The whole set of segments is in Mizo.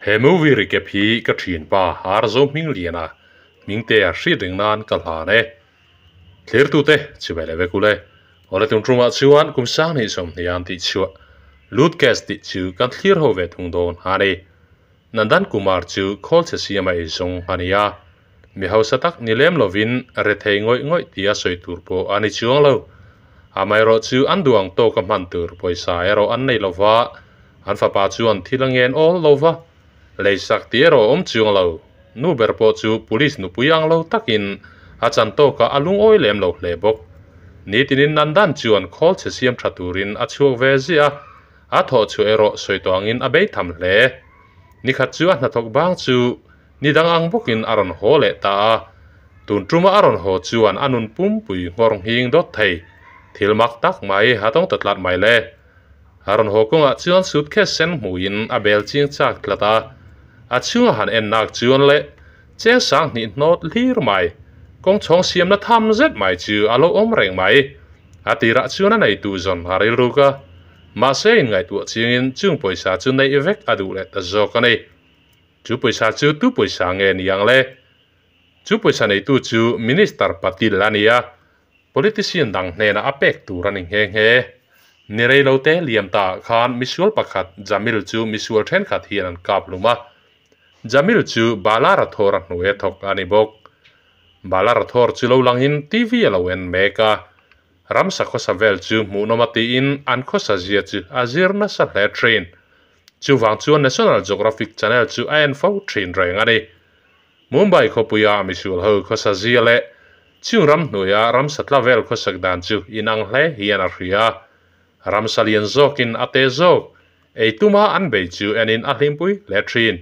He movie recap hi ka thianpa Arzo Hmingliana hmingtea hriat reng nan ka hlan e. Thlirtute chuvei leh vek ule. Awle tum tumah chuan kum sang hnih sawmhnih an tih chhuah Lootcast tih chu kan thlir ho ve thung dawn a ni. Nandan Kumar chu khawl chhe siama ei zawng a ni a. Mi hausa tak ni lem lovin rethei ngawih ngawih tia sawi tur pawh a ni chuang lo. Amaherawh chu an duh ang tawka hman tur pawisa erawh an nei lova, an fapa chuan thil a ngen awl lova, leisak tih erawh a awm chuang lo. Nu ber pawh chu police nupui ang lo takin a chan tawkah a lungawi lem lo hle bawk. Nitinin Nandan chuan khawl chhe siam tha turin a chhuak ve ziah a, a thawh chhuah erawh sawi tawh angin a bei tham hle. Nikhat chu a hnathawk bang chu Ni dang ang bawkin a rawn haw leh ta a, tun tuma a rawn haw chuan a nun pumpui nghawr nghing dawt thei. Thil mak tak mai a tawng ta tlat mai le. A rawn haw kawngah chuan suitcase sen hmuhin a bel ching chak tlat a, a chhunga han en nak chuan leh cheng sang hnih hnawt hlir mai, kawng chhawng siamna tham zet mai chu a lo awm reng mai. A tirah chuan a neitu zawn a rilruk a, mahse inngaihtuah chingin chung pawisa chu neih vek a duh leh ta zawk a ni. Chu pawisa chu tu pawisa nge ni ang le? Chu pawisa neitu chu Minister Patil a ni a, politician dang hnenah a pek tur a ni nghe nghe. Ni rei lo te liam ta ah khan misual pakhat Jamil chu misual thenkhat hian an kap hlum a. Jamil chu Bala Rathore a hnuaia thawk a ni bawk. Bala Rathore chu lo langin TV a lo en mek a, ramsa khawsa vel chu hmuhnawm a tiin an khawsa zia chu a zir nasa hle thin. Chuvang chuan National Geographic Channel chu a en fo thin reng a ni. Mumbai khawpuia misual ho khawsa zia leh chung ram hnuaia ramsa tla vel khawsak dan chu inang hle hian a hria. Ramsa lian zawkin a te zawk, ei tuma an bei chu enin a hlimpui hle thin.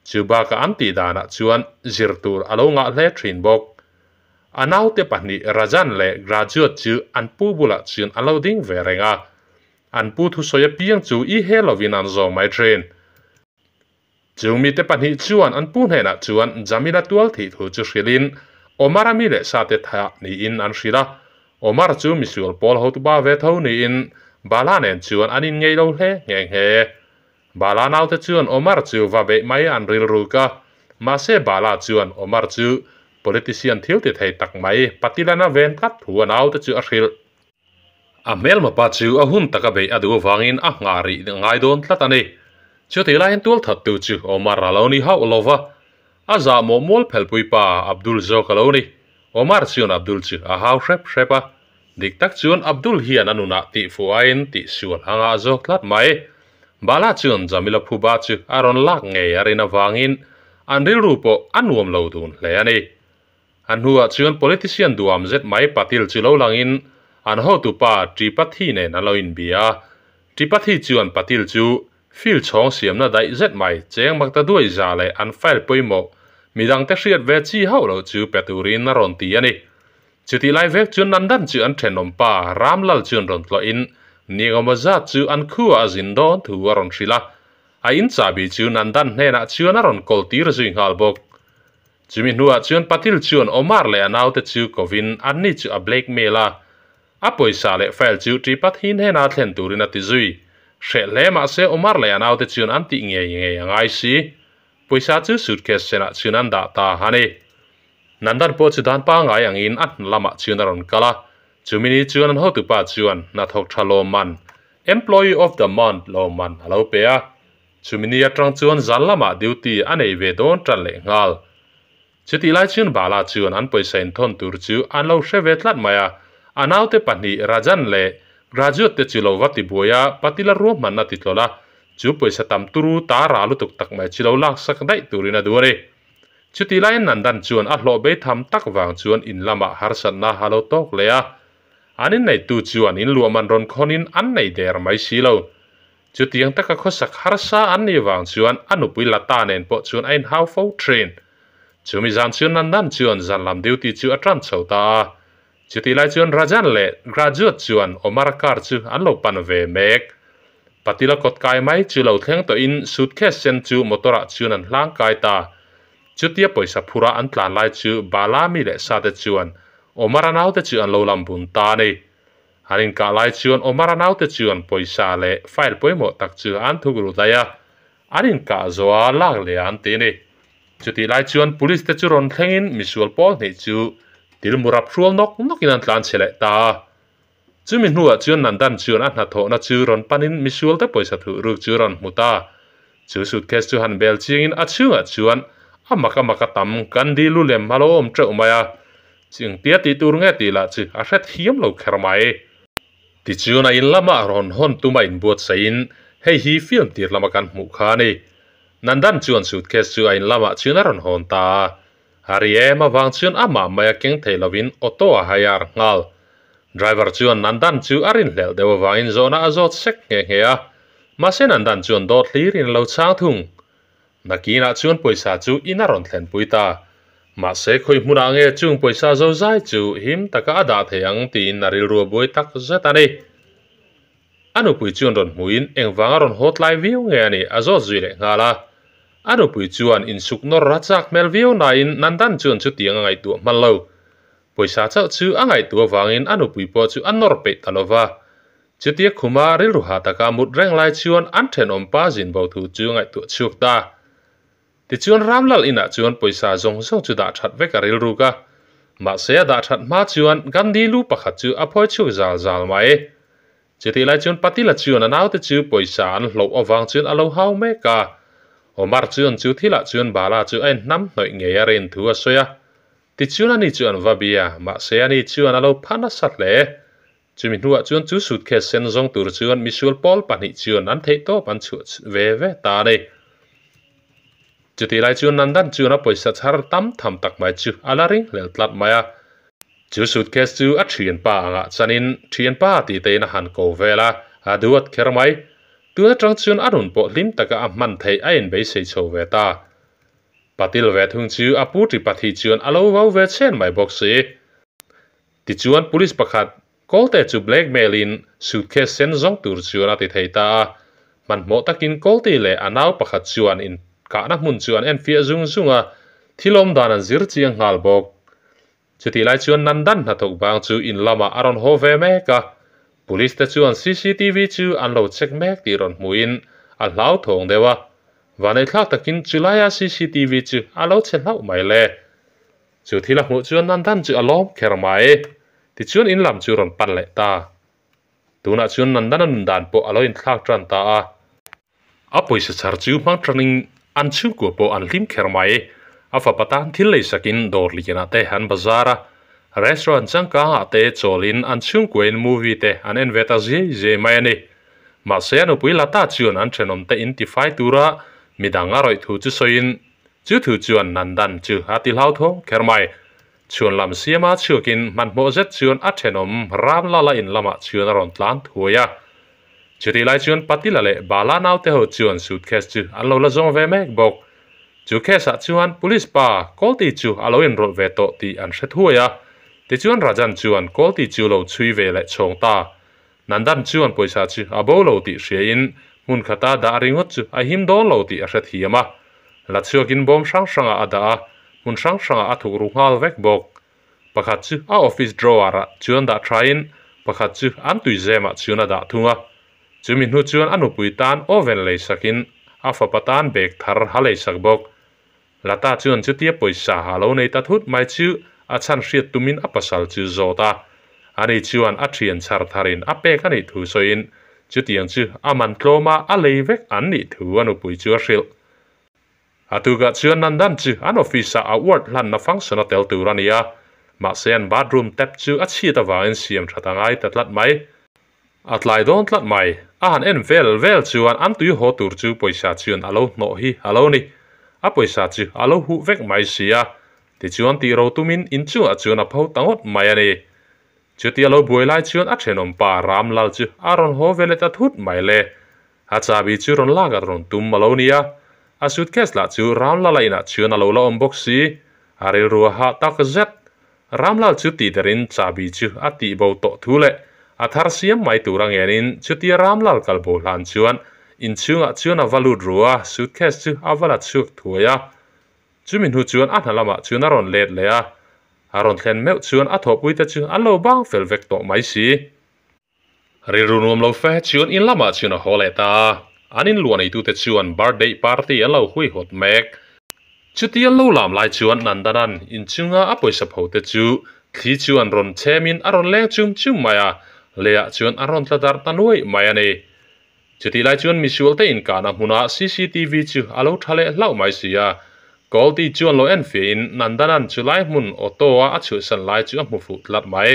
Chu bakah an tih danah chuan zir tur a lo ngah hle thin bawk. A naute pahnih Rajan leh Graduate chu an pu bulah chuan an lo ding ve reng a. An pu thusawi apiang chu i he lovin an zawm mai thin. Chung mite pahnih chuan an pu hnenah chuan Jamila tual thih thu chu hrilhin Omar-a mi leh sate tha niin an hrilh a. Omar chu misual pawl hotupa ve tho niin Bala nen chuan an inngei lo hle nghe nghe. Bala naute chuan Omar chu va beih mai an rilruk a, mahse Bala chuan Omar chu politician thil ti thei tak mai Patilana ven tlat thu a naute chu a hrilh. A hmelma pa chu a hun taka beih a duh avangin a nghah rih ngai dawn tlat a ni. Chutih laiin tualthattu chu Omar a lo ni hauh lo va, a zahmawh mual phelpui pa Abdul zawk a lo ni. Omar chuan Abdul chu a hau hrep hrep a, dik tak chuan Abdul hian a nunah tihfuh aiin tihsual a ngah zawk tlat mai. Bala chuan Jamila phuba chu a rawn lak ngei a rin avangin an rilru pawh a nuam lo dun hle a ni. A hnuah chuan politician duam zet mai Patil chu lo langin an hotupa Tripathi nen an lo inbia a. Tripathi chuan Patil chu field chhawng siamna daih zet mai cheng mak ta duai za leh an file pawimawh midangte hriat ve chi hauh loh chu pe turin a rawn ti a ni. Chutih lai vek chuan Nandan chu an thenawmpa Ramlal chuan rawn tlawhin Niengawma zat chu an khuaah a zin dawn thu a rawn hrilh a. A in chahbi chu Nandan hnenah chuan a rawn kawl tir zui nghal bawk. Chumi hnuah chuan Patil chuan Omar leh a naute chu kovin anni chu a blackmail a, a pawisa leh file chu Tripathi hnena thlen turin a ti zui. Hreh hle mahse Omar leh a naute chuan an tih ngei ngei a ngai si. Pawisa chu suitcase senah chuan an dah ta a ni. Nandan pawh chu dan pangngai angin a hna lamah chuan a rawn kal a, chumi ni chuan an hotupa chuan hnathawk tha lawmman, Employee of the Month lawmman a lo pe a. Chumi ni atang chuan zan lamah duty a nei ve dawn tan leh nghal. Chutih lai chuan Bala chuan an pawisa inthawn tur chu an lo hre ve tlat mai a, a naute pahnih Rajan leh Graduate te chu lo va ti buai a, Patila ruahmanna ti tlawlh a, chu pawisa tam turu ta ra lutuk tak mai chu lo laksak daih turin a duh a ni. Chutih laiin Nandan chuan a hlawh bei tham tak vang chuan in lamah harsatna a lo tawk leh a, an inneitu chuan in luahman rawn khawnin an nei der mai si lo. Chutiang taka khawsak harsa an nih vang chuan a nupui Lata nen pawh chuan a inhau fo thin. Chumi zan chuan Nandan chuan zan lam duty chu a tan chho ta a. Chutih lai chuan Rajan leh Graduate chuan Omar car chu an lo pan ve mek. Patila kawt kai mai chu lo thleng tawhin suitcase sen chu motor ah chuan an hlang kai ta. Chutia pawisa phura an tlan lai chu Bala mi leh Sate chuan Omar a naute chu an lo lam bun ta a ni. An inkah lai chuan Omar-a naute chuan pawisa leh file pawimawh tak chu an thuk ru daih a. An inkah zawha lak leh an ti a ni. Chutih lai chuan police te chu rawn thlengin misual pawl hnih chu til murap hrual nawk nawkin an tlan chhe leh ta a. Chumi hnuah chuan Nandan chuan a hnathawhna chu rawn panin misual te pawisa thuh ruk chu rawn hmu ta. Chu suitcase chu han bel chiangin a chhungah chuan a mak a mak a tam Gandhi lu lem a lo awm teuh mai a. Chingtia tih tur nge tih lah chu a hrethiam lo kher mai. Tichuan a in lamah rawn hawn tum a inbuatsaihin hei hi film tir lama kan hmuh kha a ni. Nandan chuan suitcase chu a in lamah chuan a rawn hawn ta a. A ri em avang chuan amah mai a keng thei lovin auto a hire nghal. Driver chuan Nandan chu a rinhlelh deuh avangin zawhna a zawt sek nghe nghe a. Mahse Nandan chuan dawt hlirin a lo chhang thung. Nakinah chuan pawisa chu in a rawn thlenpui ta. Mahse khawi hmunah nge chung pawisa zozai chu him taka a dah thei ang tiin a rilru a buai tak zet a ni. A nupui chuan rawn hmuhin engvanga rawn haw tlai viau nge a nih a zawt zui leh nghal a. A nupui chuan insuk nawr a chak hmel viau nain Nandan chuan chutiang a ngaihtuah hman lo. Pawisa chauh chu a ngaihtuah avangin a nupui pawh chu a nawr peih ta lova. Chutia khuma rilru ha taka mut reng lai chuan an thenawm pa zin bo thu chu ngaihtuah chhuak ta. Tichuan Ramlal inah chuan pawisa zawng zawng chu dah that vek a rilruk a. Mahse a dah that hma chuan Gandhi lu pakhat chu a phawi chhuak zal zal mai. Chutih lai chuan Patila chuan a naute chu pawisa an hloh avang chuan a lo hau mek a. Omar chuan chu thilah chuan Bala chu a inhnam hnawih ngei a rin thu a sawi a. Tichuan ani chu an va bia, mahse ani chuan a lo pha nasa hle. Chumi hnuah chuan chu suitcase sen zawng tur chuan misual pawl pahnih chuan an theihtawp an chhuah ve ve ta a ni. Chutih lai chuan Nandan chuan a pawisa chhar tam tham tak mai chu a la ring hlel tlat mai a. Chu suitcase chu a thianpa angah chanin thianpa tih tein a han ko vel a, a duat kher mai. Tun atang chuan a nun pawh hlim taka a hman theih a inbeisei chho ve ta. Patil ve thung chu a pu Tripathi chuan a lo vau ve chhen mai bawk si. Tichuan police pakhat Kawlte chu blackmail in suitcase sen zawng tur chuan a ti thei ta a. Hmanhmawh takin Kawlte leh a nau pakhat chuan in kahna hmun chu an enfiah zung zung a, thil awm dan an zir chiang nghal bawk. Chutih lai chuan Nandan hnathawk bang chu in lamah a rawn haw ve mek a, police te chuan cctv chu an lo check mek tih rawn hmuhin a hlauthawng deuh a. Vaneihthlak takin chulaia cctv chu a lo che hlauh mai le. Chu thil a hmuh chuan Nandan chu a lawm kher mai. Tichuan in lam chu rawn pan leh ta. Tunah chuan Nandana nun dan pawh a lo inthlak tan ta a. A pawisa chhar chu hmang tanin an chhungkua pawh an hlim kher mai. A fapa tan thil lei sakin dawr lianah te an bazar a. Restaurant changkangah te chawlin an chhungkuain movie te an en ve ta ziai ziai mai a ni. Mahse a nupui Lata chuan an thenawmte in tifai tura midang a rawih thu chu sawiin Chu thu chuan Nandan chu a ti hlauthawng kher mai. Chhuan lam siama chhuakin hmanhmawh zet chuan a thenawm Ramlala in lamah chuan a rawn tlan thuai a. Chutih lai chuan Patila leh Bala naute ho chuan suitcase chu an lo la zawng ve mek bawk. Chu case ah chuan police pa Kawlti chu a lo inrawlh ve tawh tih an hre thuai a. Tichuan Rajan chuan Kawlti chu lo chhui ve leh chhawng ta. Nandan chuan pawisa chu a bo lo tih hriain hmun khata dah ringawt chu a him dawn lo tih a hrethiam a. La chhuakin bawm hrang hrangah a dah a, hmun hrang hrangah a thuk ru nghal vek bawk. Pakhat chu a office drawer ah chuan dah thain pakhat chu an tuizemah chuan a dah thung a. Chumi hnu chuan a nupui tan oven lei sakin a fapa tan bag thar a lei sak bawk. Lata chuan chutia pawisa a lo nei ta thut mai chu a chhan hriat tumin a pasal chu zawt a. Ani chuan a thian chhar tharin a pek a nih thu sawiin chutiang chu a man tlawma a lei vek an nih thu a nupui chu a hrilh. A tukah chuan Nandan chu an office ah award hlanna function a tel tur a ni a, mahse an bathroom tap chu a chhiat avangin siam that a ngai ta tlat mai. A tlai dawn tlat mai. A han en vel vel chuan an tui haw tur chu pawisa chuan a lo hnawh hi a lo ni. A pawisa chu a lo huh vek mai si a. Tichuan tih ro tumin inchungah chuan a pho ta ngawt mai a ni. Chutia lo buai lai chuan a thenawm pa Ramlal chu a rawn haw ve leh ta thut mai le. A chahbi chu rawn lak a rawn tum a lo ni a. A suitcase lah chu Ramlala inah chuan a lo la awm bawk si. A rilru a hah tak zet. Ramlal chu tih derin chahbi chu a tih bo tawh thu leh a thar siam mai tur a ngenin chutia Ramlal kal bo hlan chuan inchhungah chuan a va lut ru a, suitcase chu a va la chhuak thuai a. Chumi hnu chuan a hna lamah chuan a rawn let leh a, a rawn thlen meuh chuan a thawhpuite chu an lo bang fel vek tawh mai si. Rilru nuam lo fe chuan in lamah chuan a haw leh ta a. An in luah neitute chuan birthday party an lo huihawt mek. Chuti an lo lam lai chuan Nandana'n inchunga a pawisa pho te chu thli chuan rawn chhemin a rawn leng chum chum mai a, leiah chuan a rawn tla darh ta nuai mai a ni. Chutih lai chuan misual te inkahna hmunah cctv chu a lo tha leh hlauh mai si a, Goldie chuan lo en fiahin Nandana'n chulai hmun auto a a chhuahsan lai chu a hmu fuh tlat mai.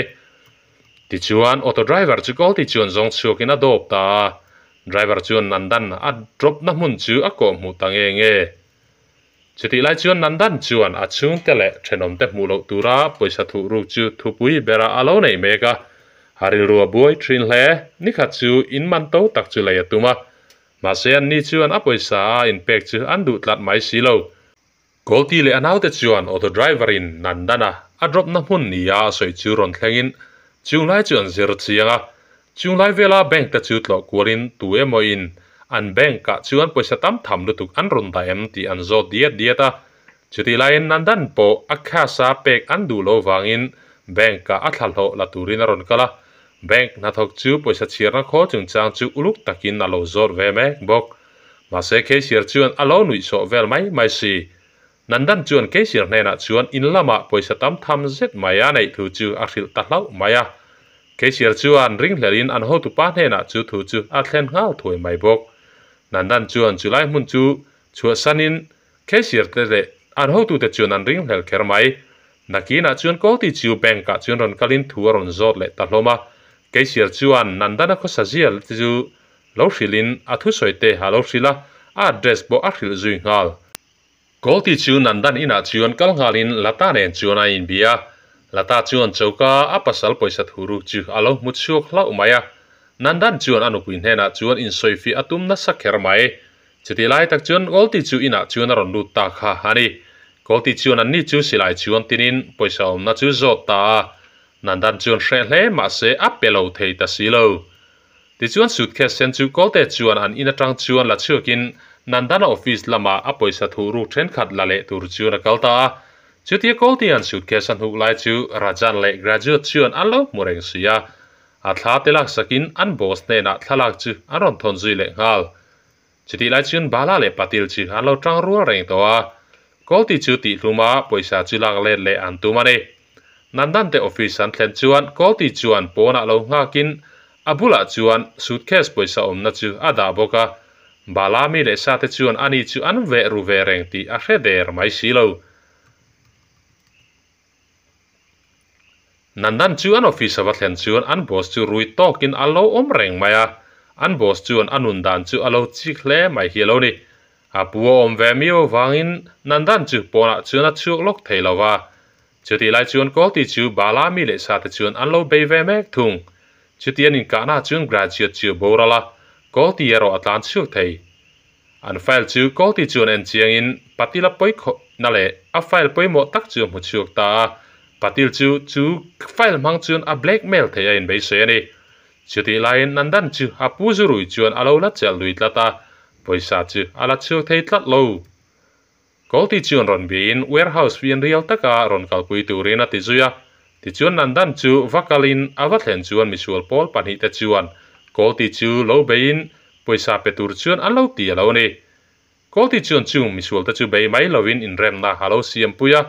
Tichuan auto driver chu Goldie chuan zawng chhuakin a dawp ta a, driver chuan Nandan a drop na hmun chu a kawh hmuh ta nge nge. Chutih lai chuan Nandan chuan a chhungte leh thenawmte hmuh loh tura pawisa thuh ruk chu thupui berah a lo nei mek a, a rilru a buai thin hle. Nikhat chu in man to tak chu lei a tum a, mahse anni chuan a pawisa a inpek chu an duh tlat mai si lo. Goldie leh a naute chuan auto driver in Nandana a drop na hmun nia a sawi chu rawn thlengin chunglai chu an zir chiang a, Chunglai vela bank te chu tlawh kualin tu emaw in an bank ah chuan pawisa tam tham lutuk an rawn dah em tih an zawt diat diat a. Chutih laiin Nandan pawh a cash a pek an duh lo vangin bank ah a thla hlawh la turin a rawn kal a. Bank hnathawk chu pawisa chhiarna khawl chungchang chu uluk takin a lo zawt ve mek bawk. Mahse cashier chuan a lo nuihsawh vel mai mai si. Nandan chuan cashier hnenah chuan in lamah pawisa tam tham zet mai a neih thu chu a hrilh ta hlauh mai a. Cashier chuan ringhlelhin an hotupa hnenah chu thu chu a thlen nghal thuai mai bawk. Nandan chuan chulai hmun chu chhuahsanin cashier te leh an hotute chuan an ringhlel kher mai. Nakinah chuan Kawlti chu bank ah chuan rawn kalin thu a rawn zawt leh ta hlawm a. Cashier chuan Nandana khawsa zial te chu lo hrilhin a thusawi te a lo hrilh a, a address pawh a hrilh zui nghal. Kawlti chu Nandan inah chuan kal nghalin Lata nen chuan a inbia a. Lata chuan choka a pasal pawisa thu ruk chu a lo hmu chhuak hlauh mai a. Nandan chuan a nupui hnenah chuan insawifiah a tum nasa kher mai. Chutih lai tak chuan Kawlti chu inah chuan a rawn lut ta kha a ni. Kawlti chuan anni chu silai chuan tinin pawisa awmna chu zawt ta a. Nandan chuan hreh hle mahse a pe lo thei ta si lo. Tichuan suitcase sen chu Kawlte chuan an in atang chuan la chhuakin Nandana office lamah a pawisa thuh ruk thenkhat la leh tur chuan a kal ta a. Chutia Kawltea'n suitcase a hnuk lai chu Rajan leh Graduate chuan an lo hmu reng si a. A thla te laksakin an boss hnenah thlalak chu an rawn thawn zui leh nghal. Chutih lai chuan Bala leh Patil chu an lo tang rual reng tawh a. Kawlti chu tihhluma pawisa chu lak let leh an tum a ni. Nandan te office an thlen chuan Kawlti chuan pawnah lo nghakin a bulah chuan suitcase pawisa awmna chu a dah bawk a. Bala mi leh sa te chuan ani chu an veh ru ve reng tih a hre der mai si lo. Nandan chu an office a va thlen chuan an boss chu rui tawkin a lo awm reng mai a, an boss chuan a nun dan chu a lo chik hle mai hi a lo ni. A pu a awm ve miau avangin Nandan chu pawnah chuan a chhuak lawk thei lo va. Chutih lai chuan Kawlti chu Bala mi leh sa te chuan an lo bei ve mek thung. Chuti an inkahna chuan graduate chu a boral a, Kawlti erawh a tlan chhuak thei. An file chu Kawlti chuan en chiangin Patil a pawi khawhna leh a file pawimawh tak chu a hmu chhuak ta a, Patil chu chu file hmang chuan a blackmail thei a inbeisei a ni. Chutih laiin Nandan chu a pu zurui chuan a lo la chelh lui tlat a, pawisa chu a la chhuak thei tlat lo. Kawlti chuan rawn biain warehouse fian rial taka rawn kalpui turin a ti zui a. Tichuan Nandan chu va kalin a va thlen chuan misual pawl pahnihte chuan Kawlti chu lo beiin pawisa pe tur chuan an lo ti a lo ni. Kawlti chuan chung misualte chu bei mai loin inremna a lo siampui a.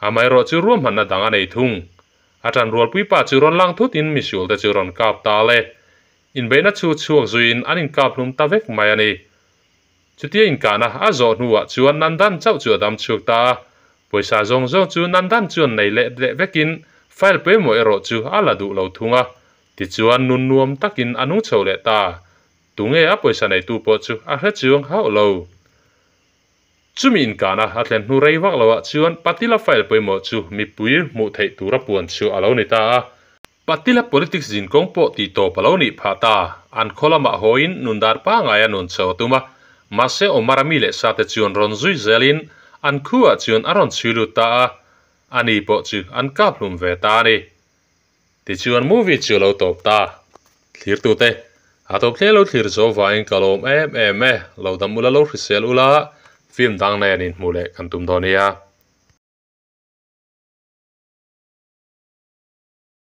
Amaherawh chu ruahmanna dang a nei thung. A ṭanrualpui pa chu rawn lang thutin misualte chu rawn kap ta le. Inbeihna chu chhuak zuiin an inkap hlum ta vek mai a ni. Chutia inkahna a zawh hnuah chuan Nandan chauh chu a dam chhuak ta a, pawisa zawng zawng chu Nandan chuan nei leh leh vekin file pawimawh erawh chu a la duh lo thung a, tichuan nun nuam takin a nung chho leh ta. Tunge a pawisa neitu pawh chu a hre chuang hauh lo. Chumi inkahna a thlen hnu rei vak loah chuan Patila file pawimawh chu mipui hmuh theih tura puan chu a lo ni ta a. Patila politics zin kawng pawh tih tawp a lo nih phah ta. An khaw lamah hawiin nun dar pangai a nun chho a tum a, mahse Omar-a mi leh sate chuan rawn zui zelin an khuah chuan a rawn chhui lut ta a, ani pawh chu an kap hlum ve ta a ni. Tichuan movie chu a lo tawp ta. Thlirtute, a tawp hle lo thlir zo vangin ka lawm em em e, lo dam ula lo hrisel ula, film dang nen inhmuh leh kan tum dawn nia.